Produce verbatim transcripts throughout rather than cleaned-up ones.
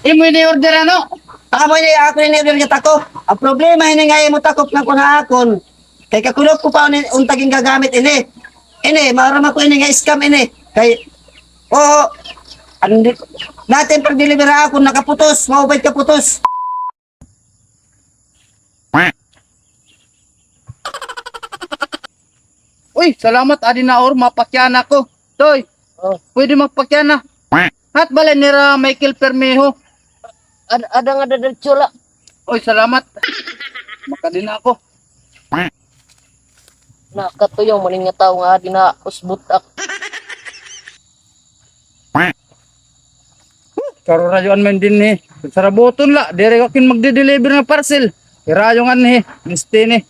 Imo ini order, ano? Amo ini, ako ini order nga takop. An problema ini nga imo takop nga kuan ha akon. Kay kakulop ko pa ini, unta gingagamit ini. Ini, maaram ako ini nga scam ini. Kay, oo, andi, dati pag-deliver ha akon, nakaputos, maupay kaputos. Uy, salamat, adi na or, mapakiana ko. Toy, oh, pwede magpakiana? Hat balay nira Michael Permiho. Ad-, ada nga dadiretso la. Uy, salamat. Makadi na ako. Nakatuyaw man ini nga tawo nga adi na usbot ak. Karurayuan man dinhi. Sarabuton la, diri ako kin magde-deliver nga parcel. Irayo nga anhi, destiny.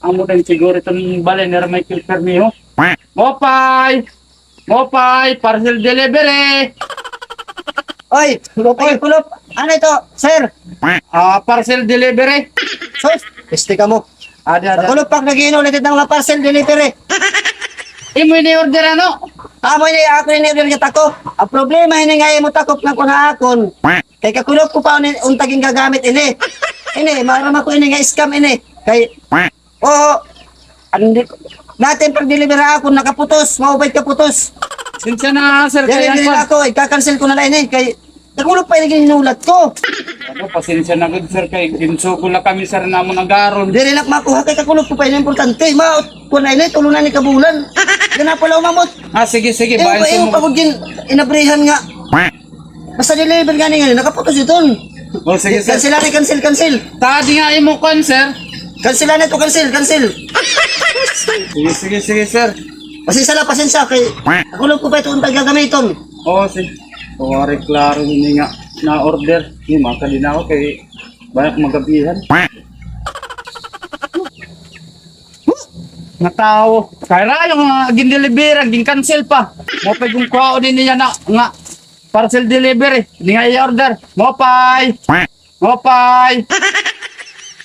Amo din siguro iton balay nira Michael Permiho. Mopay! Mopay! Parcel delivery! Oy, Mopay, kulop. Ano ito, sir? Ah, parcel delivery. Sus, piste kamo. Ada, ada. Kulop pa, nag-iinulit ito nga parcel delivery. Imo ini order, ano? Amo ini, ako ini order nga takop. An problema ini nga imo takop nga kuan ha akon. Kay kakulop ko pa ini, unta gingagamit ini. Ini, maaram ako ini nga scam ini. Kay, oo, andi, dati pag-deliver ha akon, nakaputos, maupay kaputos. Pasensya na, sir, diri, kay diri ako, ika-cancel ko na la ini. Kay, kakulop pa ini ginhinulat ko. Ano, pasensya na gud, sir, kay ginsukol la kami, sir, nga amo nag-aaron. Diri la makuha kay kakulop ko pa ini, importante. Ma, kuan na ini, tulo na ini ka bulan. Yana pala umabot. Ah, sige, sige, bayan ko. Imo pa gud gin-inabrihan nga. Basta deliver gani nga, nakaputos iton. Oh, sige, sir. Cancel ani, cancel, cancel. Tadi nga imo kuan, sir. Cancel ani ito, cancel, cancel. Sige, sige, sige, sir. Pasensya la, pasensya kay kakulop ko pa ito unta gagamiton. Oo, sige. Waray klaro ini nga na-order. Ini, makadi na ako kay bangin magabihan. Nga tawo. Kay rayo nga gin-deliveran, gin-cancel pa. Mao pa gud kuhaon ini niya na nga parcel delivery. Ini nga i-order. Mopay. Mopay.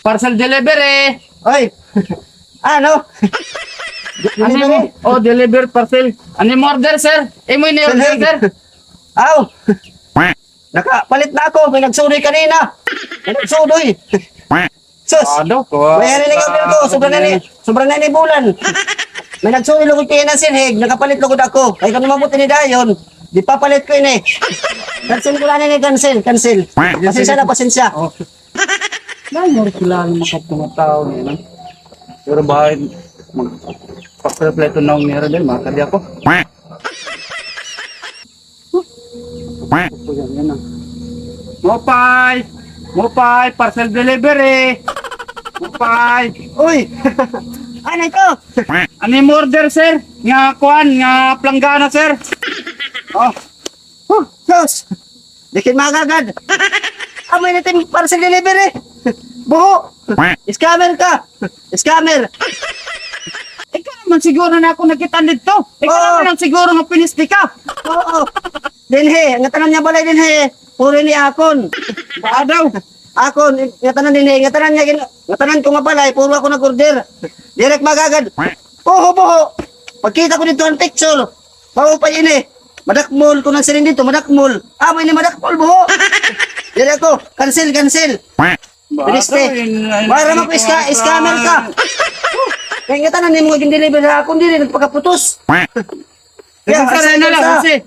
Parcel delivery. Oy. Ano? Ano imo? Oh, deliver parcel. Ano imo order, sir? Imo ini order, sir? Aw. Nakapalit na ako. May nagsudoy kanina. May nagsudoy. Sus! Ano? May hari ni nga bill ko, sobra na ni, sobra na ni bulan. May nagsuhi lugod kay na sinhig, nakapalit lugod ako. Kay kung umabot ini dayon, di papalit ko ini. Cancel ko na ini, cancel, cancel. Pasensya na, pasensya. Oh. Nang mo kilala mo sa mga tao niya, no? Pero bahay, mag-, pagpapleto na akong nira din, makadi ako. Mopay! Mopay! Parcel delivery! Mopay! Uy! Ano ito? Ano imo order, sir? Nga kuan, nga planggana, sir. Oh. Oh, sus! Di kay magagad. Amo ini tim parcel delivery. Buho. Scammer ka. Scammer. Ikaw naman siguro na ako nakita dito. Ikaw naman siguro nga pinisti ka. Oo. Dinhi, ngatanan nga balay dinhi. Puro ini akon. Ba daw? Akon, ngatanan dinhi, ngatanan nga gin-, ngatanan ko nga balay, puro ako nag-order. Direk magagad. Buho, buho. Pagkita ko dito ang picture. Maupay ini. Madakmol, kuno siring dito, madakmol. Amo ini madakmol, buho. Diri ako, cancel, cancel. Piniste. Maaram ako, iska-, scammer ka. Kay ngatanan nimo nga gin-deliver ha akon, diri nagpakaputos. Cancel na lang, cancel.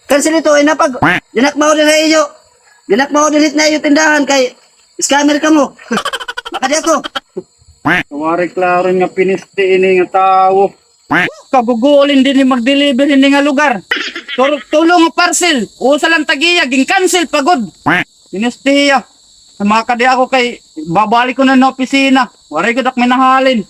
Cancel ito, ay napag-, dinakma ko diri ha iyo. Dinakma ko diri ha iyo tindahan kay scammer kamo. Makadi ako. Waray klaro nga pinisti ini nga tawo. Kaguguol dinhi mag-deliver hini nga lugar. Tur-, tulo nga parcel. Usa lang tag-iya, gin-cancel pa gud. Pinisti hiya. Makadi ako kay babalik ko na ha opisina. Waray gud ak may nahalin.